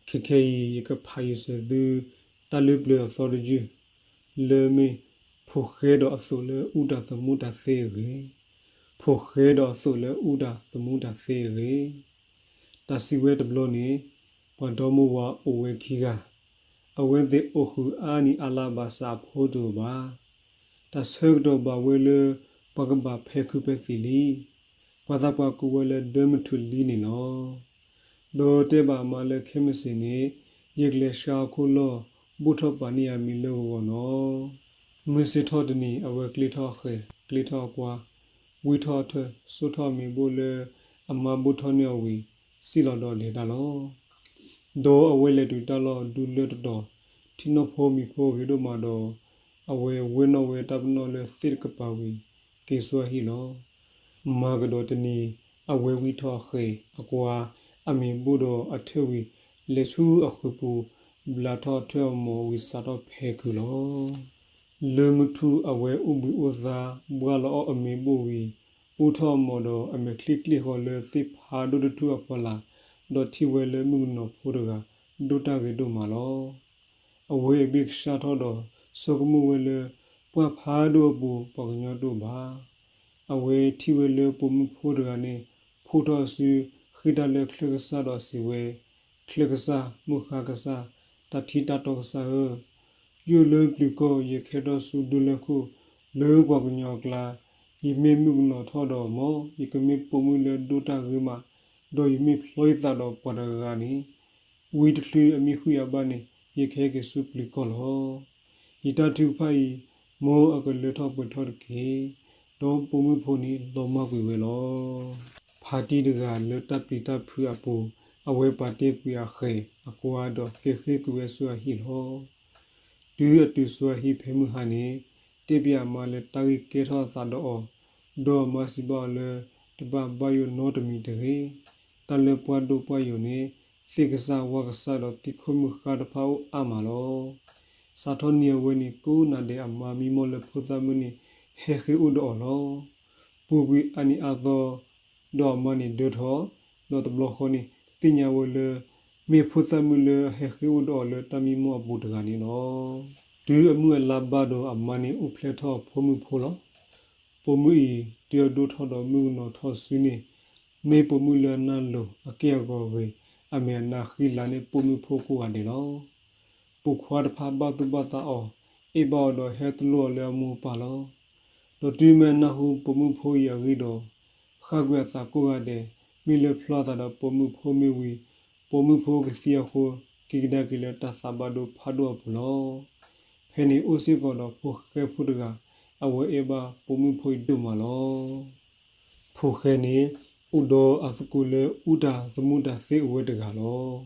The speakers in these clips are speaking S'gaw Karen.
ခဲခဲအံၤ ယကဖးယံၤစၢၤသု တၢ်လုၢ်ပျၢၤအသီတယုၢ် လၢမ့ၢ် ဖိၣ်ဃဲဒီးအသိးလၢအူတၢ်သမူတၢ်သ့အဂ့ၢ်, ဖိၣ်ဃဲဒီးအသိးလၢအူတၢ်သမူတၢ်သ့အဂ့ၢ်. တၢ်စံးဝဲတဘျီန့ၣ် ပှၤဒီမါဝၤအိၣ်ဝဲခံဂၤ, အဝဲသ့ၣ်အိၣ်ဃုာ်အါနံၣ်အါလါဘၣ်ဆၣ်အဖိတအိၣ်ဘၣ်. တၢ်ဆၢကတီၢ်ဘၣ်ဝဲလၢ ပှၤကဘၣ်ဖဲးခုးဖဲးသံၣ်လံ. ပှၤသးပှၢ်ကိးဝဲလၢဒၢမုၢ်ထူၣ်လံန့ၣ်လီၤ. ဒီးတဲဘၣ်အမါလၢခဲမုၢ်ဆ့ၣ်န့ၣ် ယကလဲၤဆှါဟီၣ်ခိၣ်လီၢ် ဘိၣ်ထီၣ်ပာ်န့ၢ်အမံၤလၢဂီၤဂီၤနီၤ. မုၢ်ဆ့ၣ်ထီၣ်တနံၤ အဝဲကျ့ထီၣ်အဃဲၤ ကျ့ထီၣ်အကွါ, ဝံထီၣ်အထၢၣ် ဆိထီၣ်အမ့ၤဘိၣ်လၢ အမါဘိၣ်ထီၣ်န့ၢ်အီၤဝံၤ စံၣ်လီၤဒီးလဲၤတၢ်လီၤ. ဒီးအဝဲလဲၤတုၤတၢ်လီၢ်ဒူလၢတတီၤ ထံနီၣ်ဖိမံၤဖိဂ့ၤဒိၣ်မးဒီး အဝဲဝဲၢ်နီၣ်ဝဲတၢ်ပနီၣ်လၢသ့ၣ်တကပၤဝံၤ က့ၤဆူအဟံၣ်လီၤ. မၤကဒီးတနံၤ အဝဲဝံထီၣ်အဃဲၤအကွါ အမ့ၤဘိၣ်ဒီးအထၢၣ်ဝံၤ လဲၤဆူအဃုာ်ပူၤ ဘျးထီၣ်အထၢၣ်အမိၢ်ဝံၤစးထီၣ်ဖဲးခုးလီၤ. လၢမုၢ်ထူၣ်အဝဲအိၣ်ဘှံးအိၣ်သါ ဘှါလီၤအီၣ်အမ့ၤဘိၣ်ဝံၤ အိၣ်ထီၣ်အမိၢ်ဒီးအမဲာ်ချံကျ့ၣ်ဃီၤလၢသ့ၣ်ဖးဒိၣ်တထူၣ်အဖီလာ် ဒီးထံၣ်ဝဲလၢမုၣ်ကနီၤဖိတဂၤ ဒိၣ်တၢ်ဂ့ၤဒိၣ်မးလီၤ. အဝဲအဘ့ၣ်ကဆှၣ်ထီၣ်ဒီး ဆိကမိၣ်ဝဲလၢ ပှၢ်ဖးဒိၣ်အပူၤ ပှၤကညီတအိၣ်ဘၣ်. အဝဲထံၣ်ဝဲလၢပိာ်မုၣ်ဖိတဂၤန့ၣ် ဖှိၣ်ထီၣ်အစု ဃ့ၢ်တၢ်လၢချၢၣ်ကစၢ်ဒီးစံးဝဲ, ချၢၣ်ကစၢ် မုၢ်ဃါကစၢ် တၢ်ထံတၢ်တီကစၢ်ဧၢ, ယအိၣ်လၢပျုၤကီၢ် ယကဟဲထီၣ်ဆူဒူလၢခိၣ် လၢပှၤကညီအကျါ, ယမ့ၢ်မုၣ်ကနီၤထီၣ်ဒီး မ်ယကမ့ၢ်ပိာ်မုၣ်လၢဒိၣ်တၢ်ဂ့ၤမး, ဒီးယမ့ၢ်ဖျီယသးဒီးပှၤတဂၤဂၤန့ၣ် ဝံတချုးအမံဃုာ်အဘၣ်န့ၣ် ယကဟဲက့ၤဆူပျုၤကီၢ်လီၤ. ယတၢ်ထုကဖၣ်အံၤ မ်အကလၢထီၣ်ပှဲၤထီၣ်တက့ၢ်. ဒီးပိာ်မုၣ်ဖိန့ၣ်လီၤမၢ်ကွံာ်ဝဲလီၤ. ဖါတံၢ်တဂၤလၢတၢ်ပျံၤတၢ်ဖုးအပူၤ အဝဲပာ်တ့ၢ်ကွံာ်အဃဲၤအကွါဒီးကဲဃ့ၢ်ကွံာ်ဝဲဆူအဟံၣ်လီၤ. တုၤအတုၤဆူအဟံၣ်ဖဲမုၢ်ဟါန့ၣ် တဲပၠးအမါလၢတၢ်ဂ့ၢ်ကဲထီၣ်အသးဒီးအီၤ, ဒီးအမါစံးဘၣ်အီၤလၢ တဘၣ်ဘၣ်ယိၣ်နီတမံၤတဂ့ၤ. တၢ်လၢပှၢ်ဒိၣ်ပှၢ်ယိာ်န့ၣ် သ့ၣ်ကစၢ်ဝၣ်ကစၢ်ဒီးသံခိၣ်မုၢ်ဃါတဖၣ်အိၣ်အါမးလီၤ. စးထီၣ်နံၤအဝဲန့ၣ် ကိးနၤဒဲးအမါမံမီၢ်လၢဖိသၣ်မုၣ်န့ၣ် ဟဲဃ့ၢ်အိၣ်ဒီးအီၤလီၤ. ပူၤကွံာ်အါနံၤအါသီ ဒီးအမါန့ၣ်ဒၢထီၣ်, ဒီးတဘျီဃီန့ၣ် သ့ၣ်ညါဝဲလၢ မ့ၢ်ဖိသၣ်မုၣ်လၢအဟဲဃ့ၢ်အိၣ်ဒီးအီၤလၢတၢ်မံမီၢ်အပူၤတဂၤန့ၣ်လီၤ. တုၤအမုၢ်အလါဘၣ်ဒီး အမါန့ၣ်အိၣ်ဖျဲၣ်ထီၣ်အဖိမုၣ်ဖိလီၤ. ပိာ်မုၣ်အံၤ တုၤအဒိၣ်ထီၣ်ဒီးမုၣ်ကနီၤထီၣ်စုန့ၣ် မ့ၢ်ပိာ်မုၣ်လၢအနၢ်လိၤ အက့ၢ်အဂီၤဂ့ၤ, အမဲာ်အနါဃံလၤန့ၢ်ပိာ်မုၣ်ဖိကိးဂၤဒဲးလီၤ. ပိာ်ခွါတဖၣ်ဘၣ်သူၣ်ဘၣ်သးအီၤ, အဲၣ်ဘၣ်အီၤဒီးဟဲတလိၣ်အီၤလၢအမိၢ်အပၢ်လီၤ. ဒီးတုၤမ့ၢ်အနၢ်ဟူပိာ်မုၣ်ဖိအံၤအဂ့ၢ်ဒီး ဃၣ်ကွံာ်အသးကိးဂၤဒဲး, မ့ၢ်လၢဖျီအသးဒီးပိာ်မုၣ်ဖိမ့ၢ်ဝံၤ, ပိာ်မုၣ်ဖိကသံအဃိ, က့ၤကဒါက့ၤလၢတၢ်သးဘၣ်ဒိဖးဒိၣ်အပူၤလီၤ. ဖဲန့ၣ်အိၣ်စ့ၢ်ကီးဒီးဖိဃဲဖိတဂၤ, အဝဲအဲၣ်ဘၣ်ပိာ်မုၣ်ဖိအံၤဒိၣ်မးလီၤ. ဖိဃဲန့ၣ် အိၣ်ဒီးအသကိးလၢအူတၢ်သမူတၢ်သ့အိၣ်ဝဲတဂၤလီၤ.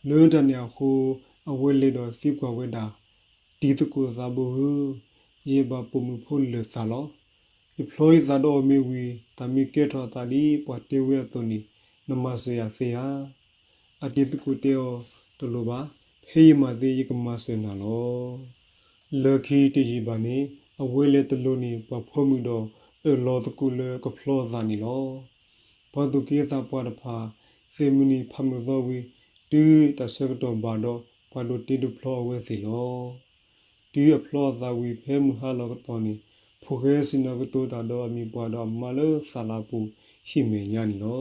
လၢတၢ်န့ၣ်အဃိ, အဝဲလဲၤဒီးသံကွၢ်ဝဲဒၣ်, တံၤသကိးသးဘိဧၢ, ယဘၣ်ပိာ်မုၣ်ဖိလၢာ်သးလီၤ. ယဖျီယသးဒီးအီၤမ့ၢ်ဝံၤ, တၢ်မ့ၢ်ကဲထီၣ်အသးဒ်ပှၤတဲဝဲအသိးန့ၣ်, နမၤစၢၤယၤသ့ဧါ. အတံၤသကိးတဲအီၤ, တလိၣ်ဘၣ်, ဖဲယမၤသ့ယကမၤစၢၤနၤလီၤ. လၢခံတယံာ်ဘၣ်န့ၣ်, အဝဲလဲၤတလိၤန့ၢ်ပှၤဖီမုၢ်ဒီး အၢၣ်လီၤသကိးလၢကဖျီအသးန့ၣ်လီၤ. ပှၤသူၣ်က့သးပှၢ်တဖၣ် သ့ၣ်မုၢ်နံၤဖးမုၢ်သီဝံၤ, တုၤတၢ်ဆၢကတီၢ်ဘၣ်ဒီး ပှၤဒိးတ့ဒိးဖျီအဝဲသ့ၣ်လီၤ. တုၤအဖျီအသးဝံၤဖဲမုၢ်ဟါလီၤကတီၢ်န့ၣ်, ဖိဃဲစံၣ်ညီၣ်ကတိၤတၢ်ဒီးအမိၢ်ပၢ်ဒီးအမါလၢသးလီၤပူၤဟံၣ်မဲာ်ညါန့ၣ်လီၤ.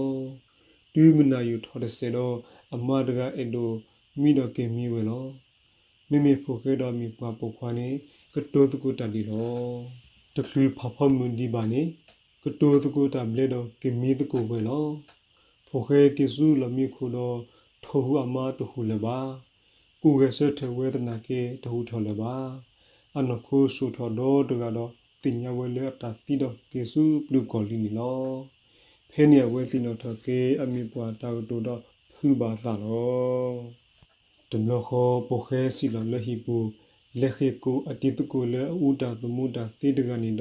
တုၤမုၢ်နၤယိာ်ထီၣ်တစဲးဒီး အမါတဂၤအဲၣ်ဒိးမံဒီးက့ၤမံဝဲလီၤ. မ့မ့ၢ်ဖိဃဲဒီးအမိၢ်ပၢ်ပိာ်ခွါန့ၣ် ကတိၤသကိးတၢ်ဒံးလီၤ. တချုးဖးဖီမုၢ်ဒံးဘၣ်န့ၣ်, ကတိၤသကိးတၢ်ဘျဲးဒီးက့ၤမံသကိးဝဲလီၤ. ဖိဃဲက့ၤဆူလီၢ်မံခိၣ်ဒီး ထိၣ်ဟူးအမါတဟူးလၢၤဘၣ်. ကူၣ်ဂဲၤဆၢထၢၣ်ဝဲသနာ်က့တဟူးထီၣ်လၢၤဘၣ်. အနီၢ်ခိစိာ်ထီၣ်ဒီတဂၤဒီး သ့ၣ်ညါဝဲလၢအတၢ်သံဒီးက့ၤဆူပျုၤကီၢ်လံန့ၣ်လီၤ. ဖဲန့ၣ်အဝဲသ့ၣ်နီၣ်ထီၣ်က့ၤအမိၢ်ပၢ်တၢ်ကတိၤဒီးဖုးဘၣ်အသးလီၤ. တဘျီဃီဖိဃဲစံၣ်လီၤလၢဟံၣ်ပူၤ, လဲၤဃ့ၢ်ကိးအတံၤသကိးလၢအအူတၢ်သမူတၢ်သ့တဂၤန့ၣ်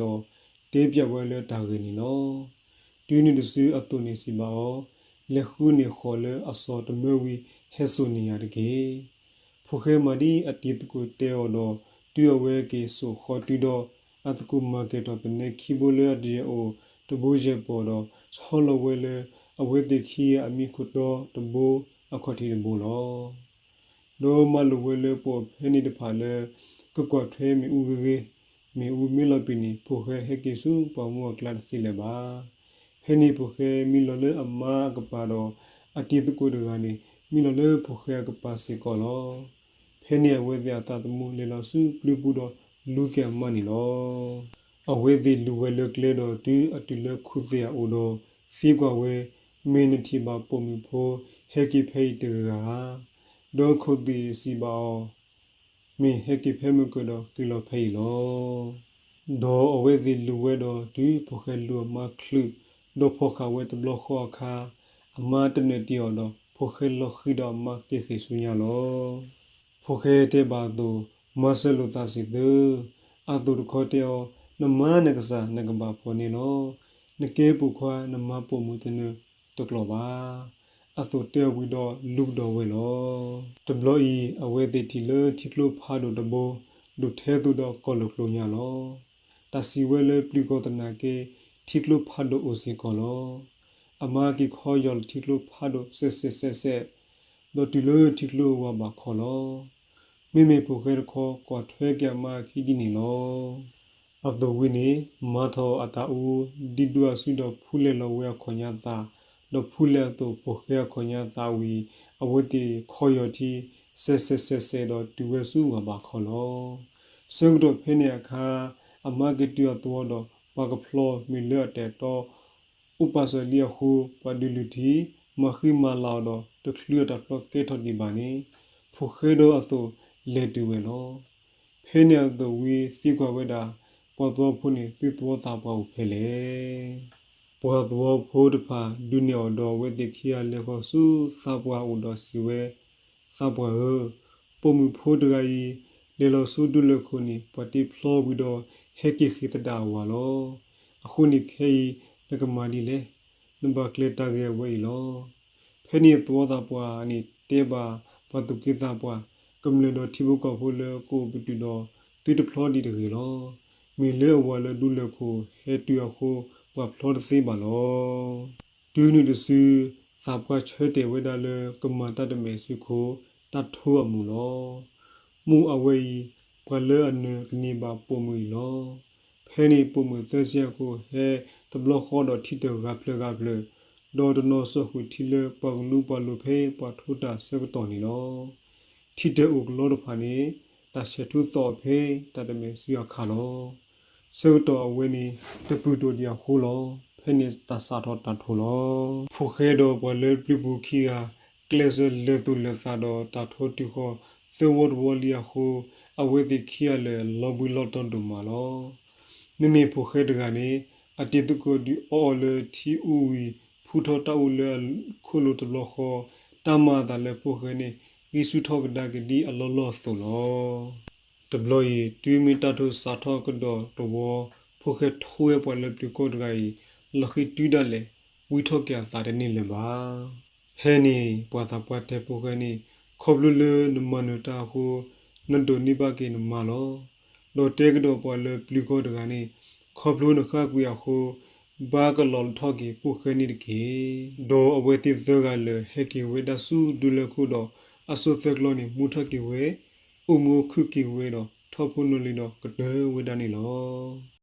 ဒီး တဲပၠးဝဲလၢတၢ်ဂ့ၢ်န့ၣ်လီၤ. တုၤနုၤတစုအသိးန့ၣ်စံးဘၣ်အီၤ, လဲၤဃုန့ၢ်ဃီၤလၢအစီၤတမၢဝံၤ ဟဲစိာ်န့ၢ်ယၤတက့ၢ်. ဖိဃဲမၤဒ်အတံၤသကိးတဲအီၤဒီး တုၤအဝဲက့ၤစိာ်ဃီတုၤဒီး အသကိးမၤကဲၤထီၣ်ပနဲခံဘိလၢအတယဲၢ်အိၣ်တဘိယဲၢ်ပီၢ်ဒီး ဆီလီၤဝဲလၢအဝဲသ့ၣ်ခံဂၤအမံခိၣ်တီတဘိအခီၣ်ထံးတဘိလီၤ. ဒီးမၤလိာ်ဝဲလၢပအိၣ်ဖဲန့ၣ်တဖၣ်လၢ ကကွၢ်ထွဲမ့ၣ်အူဂ့ၤဂ့ၤ, မ့ၣ်အူမ့ၢ်လီၤပံာ်န့ၣ် ဖိၣ်ဃဲဟဲက့ၤဆူပှၤမူအကျါတသ့လၢၤဘၣ်. ဖဲန့ၣ်ဖိၣ်ဃဲမံလီၤလၢအမါအကပၤဒီး အတံၤသကိးတဂၤန့ၣ် မံလီၤလၢဖိၣ်ဃဲအကပၤစ့ၢ်ကီးလီၤ. ဖဲန့ၣ်အဝဲသ့ၣ်အသးသမူလဲၤလီၤဆူပျုၤပူၤဒီးလူၤက့ၤအမါန့ၣ်လီၤ. အဝဲသ့ၣ်လူၤဝဲလၢကျဲဒီးတုၤအတုၤလၢခိၣ်သ့ၣ်အအိၣ်ဒီး သံကွၢ်ဝဲ, မ့ၢ်နထံၣ်ဘၣ်ပိာ်မုၣ်ဖိဟဲက့ၤဖဲအံၤတဂၤဧါ. ဒီးခိၣ်သ့ၣ်စံးဘၣ်အီၤ, မ့ၢ်ဟဲက့ၤဖဲမုၢ်ကၢၢ်ဒီးက့ၤလီၤဖဲအံၤလီၤ. ဒီးအဝဲသ့ၣ်လူၤဝဲဒီးတုၤဖိၣ်ဃဲလူၤအမါချုး, ဒီးဖီၣ်ဃာ်ဝဲတဘျီဃီအခါ, အမါတနၢၤတ့ၢ်အီၤဒီး ဖိၣ်ဃဲလီၤဃံၤဒီးအမါက့ၤဃ့ၢ်ဆူညါလီၤ. ဖိၣ်ဃဲတဲဘၣ်အသိး, မၤစၢၤလိာ်သးစံးသု, အသိၣ်တခီတဲအီၤ, နမါနကစၢ်နကဘၣ်ဖှီၣ်န့ၣ်လီၤ. နကဲပိာ်ခွါနမၤပိာ်မုၣ်တနၢၤတကျိၤဘၣ်. အသိၣ်တဲအီၤဝံၤဒီးလူၤကဒီးဝဲလီၤ. တဘျီအံၤ အဝဲသ့ၣ်ထံၣ်လၢထံကျိဖးဒိၣ်တဘိ, ဒိၣ်ထဲသိးဒီးကီၢ်လိာ်ကျိၤညါလီၤ. တၢ်စံးဝဲလၢပျုၤကီၢ်သနာ်က့, ထံကျိဖးဒိၣ်အိၣ်စ့ၢ်ကီးလီၤ. အမါက့ၤခီယီၢ်လၢထံကျိဖးဒိၣ်စဲးစဲးစဲးစဲး, ဒီးတုၤလၢထံကျိဝၤဘၣ်ခီလီၤ. မ့မ့ၢ်ဖိၣ်ဃဲတခီကွၢ်ထွဲက့ၤအမါအခံဒ်န့ၣ်လီၤ. အသိၣ်ဝံၤန့ၣ် မၤထီၣ်အတၢ်အူ, ဒံးဒွးအစုဒီးဖူလဲၣ်လီၤဝဲအခီၣ်ညါသၣ်, ဒီးဖူလဲၣ်အသိၣ်ဖိၣ်ဃဲအခီၣ်ညါသၣ်ဝံၤ, အဝဲသ့ၣ်ခီယီၢ်ထံ စဲးစဲးစဲးစဲးဒီးတုၤဝဲဆူဝၤဘၣ်ခီလီၤ. ဆၢကတီၢ်ဖဲန့ၣ်အခါ, အမါက့ၤတုၤအသဝီဒီး ပှၤကဖျီမ့ၢ်လၢအတၢ်အဲၣ်တီ အိၣ်ပာ်စၢၤလံအဃိ, ပှၤဒုးလုၢ်ထံ, မၤဃံမၤလၤအီၤဒီး တချုးအတၢ်ဖျီကဲထီၣ်ဒံးဘၣ်န့ၣ်, ဖိၣ်ဃဲဒီးအသိၣ်လဲၤတုၤဝဲလီၤ. ဖဲန့ၣ်အသိၣ်ဝံၤသံကွၢ်ဝဲဒၣ်, ပှၤသဝီဖိန့ၣ် သုသဝီသးပှၢ်အိၣ်ဖဲလဲၣ်. ပှၤသဝီဖိတဖၣ်ဒုးနဲၣ်အီၤဒီး အဝဲသ့ၣ်ခံဂၤလဲၤဃီၤဆူသးပှၢ်အိၣ်ဒီးစံးဝဲ, သးပှၢ်ဧၢ, ပိာ်မုၣ်ဖိတဂၤအံၤ လဲၤလီၤဆူဒူလၢၢ်ခိၣ်န့ၣ် ပှၤတ့ဖျီဝံၤဒီး ဟဲက့ၤဃ့ၢ်သဒၣ်အဝၤလီၤ. အဃိန့ၣ်ခဲအံၤ နကမၤဒ်လဲၣ်. နဘၣ်ကျဲၤတၢ်ဂ့ၢ်အဝဲအံၤလီၤ. ဖဲန့ၣ်သဝီသးပှၢ်န့ၣ်တဲဘၣ်ပှၤသူၣ်က့သးပှၢ်, ကမျၢၢ်ဒီးထံဖိကီၢ်ဖိလၢကအိၣ်ပတုာ်ဒီး သုတဖျီဒံးတဂ့ၤလီၤ. မ့ၢ်လၢအဝၤလၢဒူလၢၢ်ခိၣ်ဟဲတုၤအဃိ ပှၤဖျီတသ့ဘၣ်လီၤ. တုၤနုၤတစု, သးပှၢ်ဆၢတဲာ်ဝဲဒၣ်လၢကမၤတၢ်တမဲာ်စုခိၣ် တၢ်ထိအမူးလီၤ. မူးအဝဲအံၤ ပှၤလၢအနၢၤကန့ၢ်ဘၣ်ပိာ်မုၣ်အံၤလီၤ. ဖဲန့ၣ်ပိာ်မုၣ်သၢဆံအခိၣ်ဟဲတဘျီဃီဒီးထံတၢၢ်ဂၤဖျၢၣ်ဂၤဖျၢၣ်, ဒီးတနီၤစိာ်ဃုာ်ထံလၢပှၤကလူပှၤလိၤဖဲပှၤထိတၢ်အဆၢကတီၢ်န့ၣ်လီၤ. ထံတၢၢ်အိၣ်ကလီတဖၣ်န့ၣ် တၢ်ဆဲးထူသီၣ်အီၤဖဲတၢ်တမဲာ်စုအခါလီၤ. ဆၢကတီၢ်အဝဲန့ၣ် တပုၢ်ဒိၣ်ဒံးအဃိလီၤ. ဖဲန့ၣ်တၢ်စးထီၣ်တၢ်ထိလီၤ. ဖိၣ်ဃဲဒီးပှၤလၢပျုၤပူၤခံဂၤ ကျဲးစၢးလဲၤသူၣ်လဲၤသးဒီးတၢ်ထိတုၤဃီၤသၢဝီတဝီလံအဃိ, အဝဲသ့ၣ်ခံဂၤလၢာ်လီၤဘှံးလီၤတီၤဒိၣ်မးလီၤ. မ့မ့ၢ်ဖိၣ်ဃဲတဂၤန့ၣ် အတံၤသကိးဒုးအီအီၤလၢထံအူဝံၤ ဖှူထီၣ်တၢ်အူလၢအခိၣ်လိၤတဘျီဃီ, တၢ်မၤအသးလၢဖိၣ်ဃဲန့ၣ် ဂံၢ်ဆူၣ်ထီၣ်ကဒါက့ၤဒ်အလီၢ်လီၢ်အသိးလီၤ. တဘျီအံၤ တုၤမ့ၢ်တၢ်ထိၣ်စးထီၣ်ကဒီးတဝီ, ဖိၣ်ဃဲထိဝဲပှၤလၢပျုၤကီၢ်တဂၤအံၤ လီၤဃံၤတုၤဒၣ်လဲာ် ဝံထီၣ်က့ၤအသးတန့ၢ်လၢၤဘၣ်. ဖဲန့ၣ် ပှၤသးပှၢ်တဲဖိၣ်ဃဲန့ၣ်, ခီဖျိလၢနမၤနၢၤတၢ်အဃိ, နဒိးန့ၢ်ဘၣ်က့ၤနမါလီၤ. ဒီးတဲကဒီးပှၤလၢပျုၤကီၢ်တဂၤန့ၣ်, ခီဖျိနဃၣ်ကွံာ်အဃိ, ဘၣ်ကလီၤထီၣ်က့ၤပိာ်ဃဲန့ၣ်တက့ၢ်. ဒီးအဝဲသ့ၣ်သၢဂၤလၢာ်ဟဲက့ၤဝဲဒၣ်ဆူဒူလၢၢ်ခိၣ်ဒီး အစိၣ်သၢကျီန့ၣ် မူထီၣ်က့ၤဝဲ, အိၣ်မူအိၣ်ခုၣ်က့ၤဝဲဒီး ထီၣ်ဖိနီၣ်လံၤဒီးကတၢၢ်ဝဲဒၣ်န့ၣ်လီၤ.